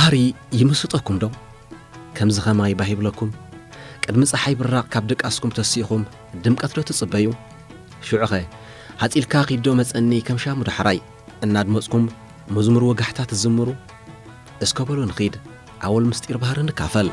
ባህሪ ይምስጠኩም ዶ? ከምዚ ኸማይ ባህ ይብለኩም? ቅድሚ ጸሓይ ብራቕ ካብ ድቃስኩም ተሲእኹም ድምቀት ዶ ትጽበዩ? ሽዑኸ፣ ሃጺልካ ኪዶ መጸኒ ከም ሻሙ ዳሕራይ እናድመጽኩም መዝሙር ወጋሕታ ትዝምሩ? እስከ በሉ ንኺድ፣ ኣወል ምስጢር ባህሪ ንካፈል።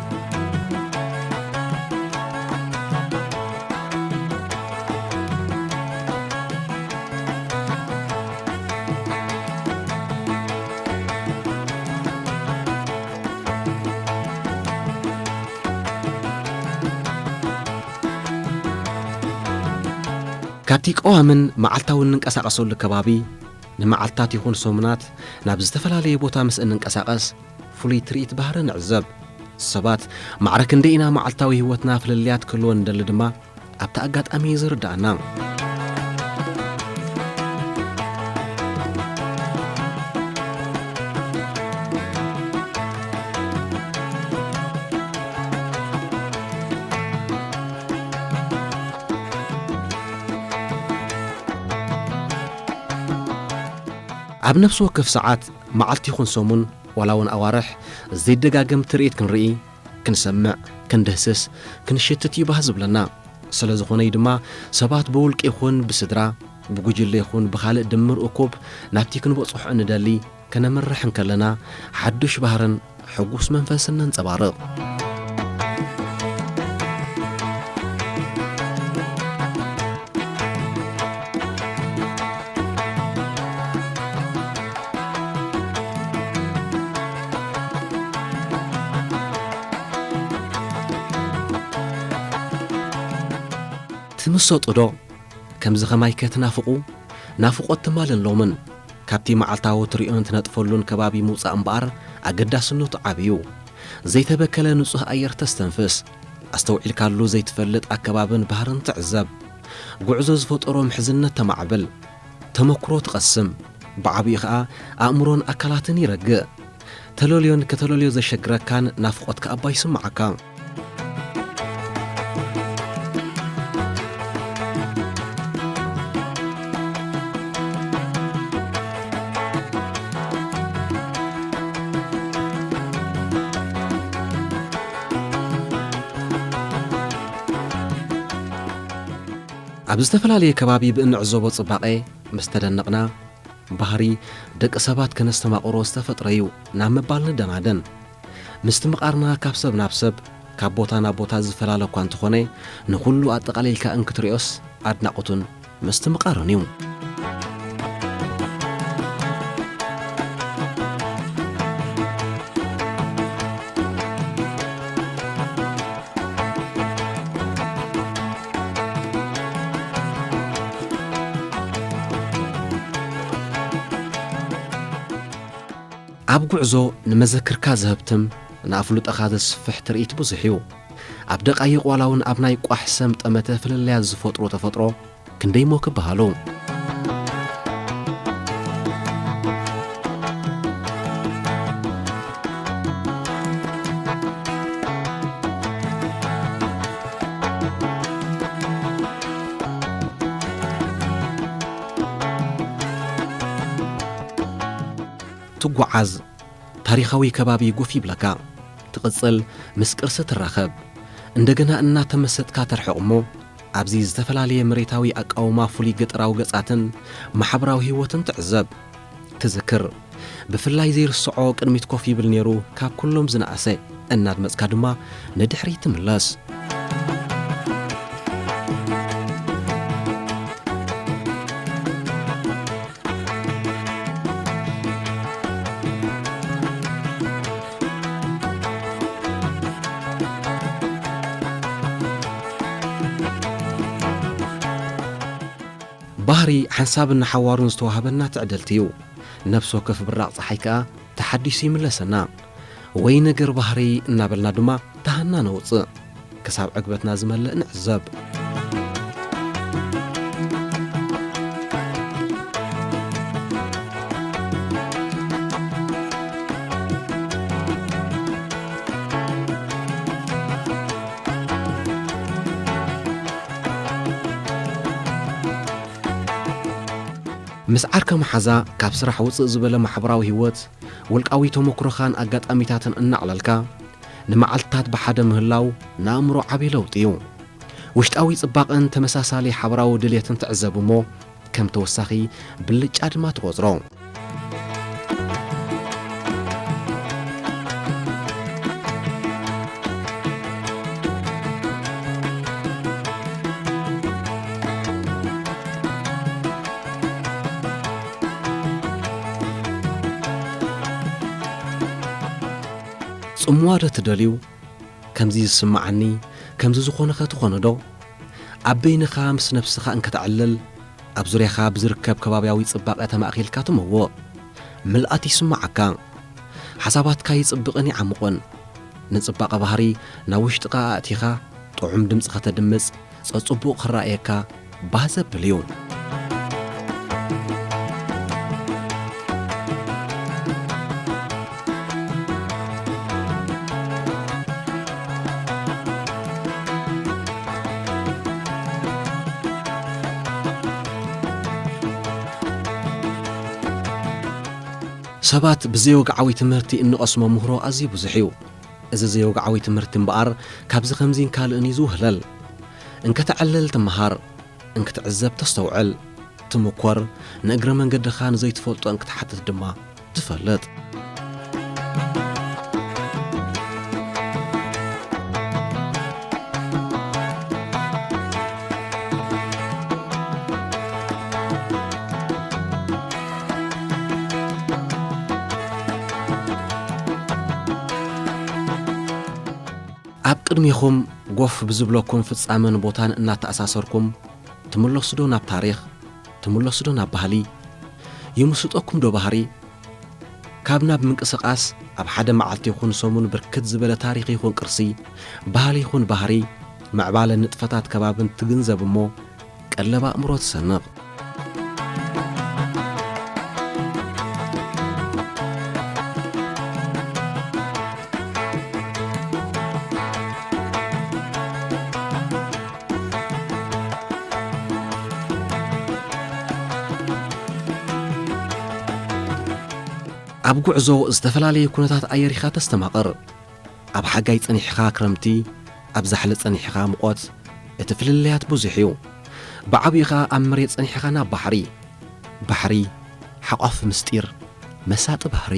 ካብቲ ቀዋምን መዓልታዊ እንንቀሳቐሰሉ ከባቢ፣ ንመዓልታት ይኹን ሰሙናት ናብ ዝተፈላለየ ቦታ ምስ እንንቀሳቐስ፣ ፍሉይ ትርኢት ባህሪ ንዕዘብ። ሰባት፣ ማዕረ ክንደይ ኢና መዓልታዊ ህይወትና ፍልልያት ክህልዎ ንደሊ ድማ፣ ኣብቲ ኣጋጣሚ እዩ ዝርድኣና። ኣብ ነፍሲ ወከፍ ሰዓት፣ መዓልቲ ይኹን ሰሙን፣ ዋላ እውን ኣዋርሕ፣ ዘይደጋገም ትርኢት ክንርኢ፣ ክንሰምዕ፣ ክንድህስስ፣ ክንሽትት እዩ ባህ ዝብለና። ስለ ዝኾነ እዩ ድማ ሰባት ብውልቂ ይኹን ብስድራ፣ ብጉጅለ ይኹን ብኻልእ ድምር እኩብ ናብቲ ክንበጽሖ እንደሊ ከነምርሕ እንከለና ሓዱሽ ባህርን ሕጉስ መንፈስን ነንጸባርቕ። ትምሰጡ ዶ? ከምዚ ኸማይከ ትናፍቑ? ናፍቖት ትማልን ሎምን ካብቲ መዓልታዊ ትሪኦን ትነጥፈሉን ከባቢ ምውጻእ እምበኣር ኣገዳስነቱ ዓቢ እዩ። ዘይተበከለ ንጹህ ኣየር ተስተንፍስ። ኣስተውዒልካሉ ዘይትፈልጥ ኣከባብን ባህርን ትዕዘብ። ጉዕዞ ዝፈጠሮ ምሕዝነት ተማዕብል። ተመክሮ ትቐስም። ብዓቢኡ ኸኣ ኣእምሮን ኣካላትን ይረግእ። ተለልዮን ከተለልዮ ዘሸግረካን ናፍቖት ከኣ እባ ይስምዓካ። ኣብ ዝተፈላለየ ከባቢ ብእንዕዘቦ ጽባቐ ምስ ተደነቕና፣ ባህሪ ደቂ ሰባት ከነስተማቕሮ ዝተፈጥረ እዩ ናብ ምባል ንደናደን። ምስትምቓርና ካብ ሰብ ናብ ሰብ፣ ካብ ቦታ ናብ ቦታ ዝፈላለ እኳ እንተኾነ፣ ንኹሉ ኣጠቓሊልካ እንክትሪኦስ ኣድናቖትን ምስትምቓርን እዩ። ኣብ ጉዕዞ ንመዘክርካ ዘህብትም፣ ንኣፍልጦኻ ዘስፍሕ ትርኢት ብዙሕ እዩ። ኣብ ደቃይቕ ዋላ እውን ኣብ ናይ ቋሕ ሰም ጠመተ ፍልልያት ዝፈጥሩ ተፈጥሮ ክንደይ እሞ ክበሃሉ። ትጓዓዝ፣ ታሪኻዊ ከባቢ ጉፍ ይብለካ። ትቕጽል፣ ምስ ቅርሲ ትራኸብ። እንደገና እናተመሰጥካ ተርሕቕ እሞ፣ ኣብዚ ዝተፈላለየ መሬታዊ ኣቃውማ ፍሉይ ገጠራዊ ገጻትን ማሕበራዊ ህይወትን ትዕዘብ። ትዝክር። ብፍላይ ዘይርስዖ ቅድሚት ኮፍ ይብል ነይሩ፣ ካብ ኩሎም ዝነኣሰ። እናድመጽካ ድማ ንድሕሪት ትምለስ። ባህሪ ሓንሳብን ንሓዋሩን ዝተዋህበና ትዕድልቲ እዩ። ነፍሲ ወከፍ ብራቕ ጸሓይ ከኣ ተሓዲሱ ይምለሰና። ወይ ነገር ባህሪ እናበልና ድማ ተሃና ነውጽእ። ክሳብ ዕግበትና ዝመልእ ንዕዘብ። ምስ ዓርከ መሓዛ ካብ ስራሕ ውጽእ ዝበለ ማሕበራዊ ህይወት ውልቃዊ ተመኩሮኻን ኣጋጣሚታትን እናዕለልካ፣ ንመዓልትታት ብሓደ ምህላው ንኣእምሮ ዓቢ ለውጢ እዩ። ውሽጣዊ ጽባቐን ተመሳሳሊ ሓበራዊ ድልየትን ትዕዘብ እሞ፣ ከም ተወሳኺ ብልጫ ድማ ትቖጽሮ። ጽምዋ ዶ ትደልዩ? ከምዚ ዝስምዓኒ፣ ከምዚ ዝኾነኸ ትኾነ ዶ? ኣብ በይንኻ ምስ ነብስኻ እንከተዕልል፣ ኣብ ዙርያኻ ብዝርከብ ከባብያዊ ጽባቐ ተማእኺልካ ትመውቕ። ምልኣት ይስምዓካ። ሓሳባትካ ይጽብቕን ይዓምቑን። ንጽባቐ ባህሪ ናብ ውሽጥኻ ኣእቲኻ፣ ጥዑም ድምጺ ከተድምጽ፣ ጸጽቡቕ ክረኣየካ ባህ ዘብል እዩ። ሰባት ብዘይወግዓዊ ትምህርቲ እንቐስሞ ምህሮ ኣዝዩ ብዙሕ እዩ። እዚ ዘይወግዓዊ ትምህርቲ እምበኣር፣ ካብዚ ከምዚን ካልእን እዩ ዝውህለል። እንክትዕልል ትመሃር፣ እንክትዕዘብ ተስተውዕል፣ ትምኮር፣ ንእግረ መንገድኻ ንዘይትፈልጦ እንክትሓትት ድማ ትፈልጥ። ኣብ ቅድሜኹም ጎፍ ብዝብለኩም ፍጻመን ቦታን እናተኣሳሰርኩም፣ ትምለሱ ዶ ናብ ታሪኽ? ትምለሱ ዶ ናብ ባህሊ? ይምስጠኩም ዶ ባህሪ? ካብ ናብ ምንቅስቓስ፣ ኣብ ሓደ መዓልቲ ይኹን ሰሙን ብርክት ዝበለ ታሪኽ ይኹን ቅርሲ፣ ባህሊ ይኹን ባህሪ፣ ምዕባለ ንጥፈታት ከባብን ትግንዘብ እሞ፣ ቀለብ ኣእምሮ ትሰንቕ። ኣብ ጉዕዞ ዝተፈላለየ ኩነታት ኣየር ኢኻ ተስተማቕር። ኣብ ሓጋይ ጸኒሕኻ ክረምቲ፣ ኣብ ዛሕሊ ጸኒሕኻ ሙቐት፣ እቲ ፍልልያት ብዙሕ እዩ። ብዓቢኡ ኸኣ ኣብ መሬት ጸኒሕኻ ናብ ባሕሪ። ባሕሪ፣ ሓቋፊ ምስጢር፣ መሳጢ ባህሪ።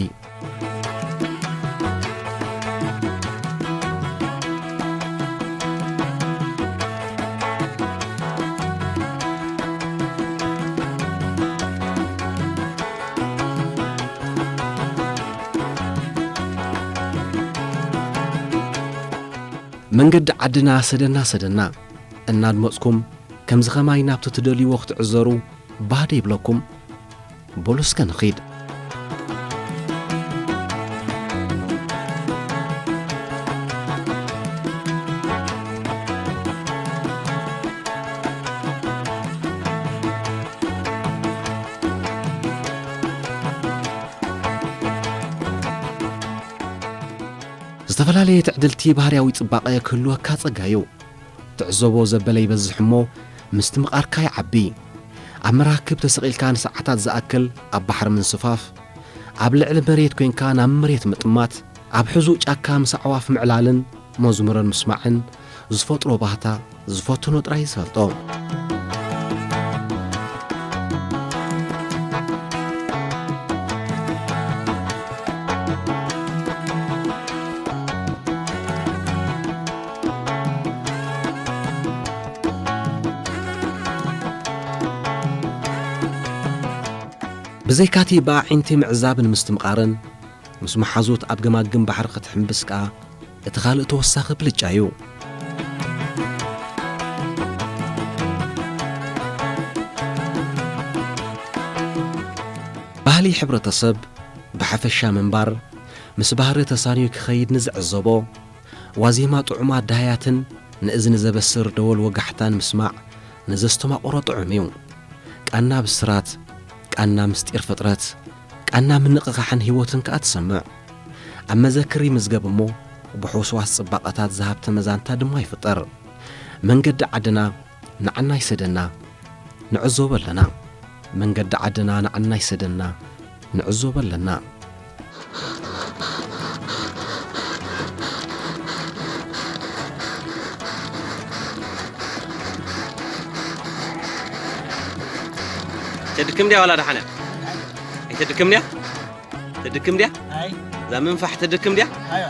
መንገዲ ዓድና ሰደና ሰደና እናድመጽኩም፣ ከምዚ ኸማይ ናብቲ ትደልይዎ ክትዕዘሩ ባህ ዶ ይብለኩም? በሉ እስከ ንኺድ። ዝተፈላለየ ትዕድልቲ ባህርያዊ ጽባቐ ክህልወካ ጸጋ እዩ። ትዕዘቦ ዘበለ ይበዝሕ እሞ፣ ምስትምቓርካ ይዓቢ። ኣብ መራክብ ተሰቒልካ ንሰዓታት ዝኣክል ኣብ ባሕሪ ምንስፋፍ፣ ኣብ ልዕሊ መሬት ኮይንካ ናብ መሬት ምጥማት፣ ኣብ ሕዙእ ጫካ ምስ ኣዕዋፍ ምዕላልን መዝሙረን ምስማዕን ዝፈጥሮ ባህታ ዝፈተኖ ጥራይ ዝፈልጦ። ብዘይካቲ ብኣዒንቲ ምዕዛብን ምስትምቓርን፣ ምስ መሓዙት ኣብ ገማግም ባሕሪ ክትሕምብስ ከኣ እቲ ካልእ ተወሳኺ ብልጫ እዩ። ባህሊ ሕብረተሰብ ብሓፈሻ ምንባር፣ ምስ ባህሪ ተሳንዩ ክኸይድ ንዝዕዘቦ፣ ዋዜማ ጥዑማት ደሃያትን ንእዝኒ ዘበስር ደወል ወጋሕታን ምስማዕ ንዘስተማቕሮ ጥዑም እዩ። ቃና ብስራት፣ ቃና ምስጢር ፍጥረት፣ ቃና ምንቕቓሕን ህይወትን ከኣ ትሰምዕ። ኣብ መዘክር ይምዝገብ እሞ፣ ብሕውስዋስ ጽባቐታት ዝሃብተመ ዛንታ ድማ ይፍጠር። መንገዲ ዓድና ንዓና ይሰደና፣ ንዕዘቦ ኣለና። መንገዲ ዓድና ንዓና ይሰደና፣ ንዕዘቦ ኣለና። ተድክም ድያ ዋላ ደሓን እያ? ኣይተድክም ድያ? ተድክም ድያ? ኣይ እዛ ምንፋሕ ተድክም ድያ? ኣይ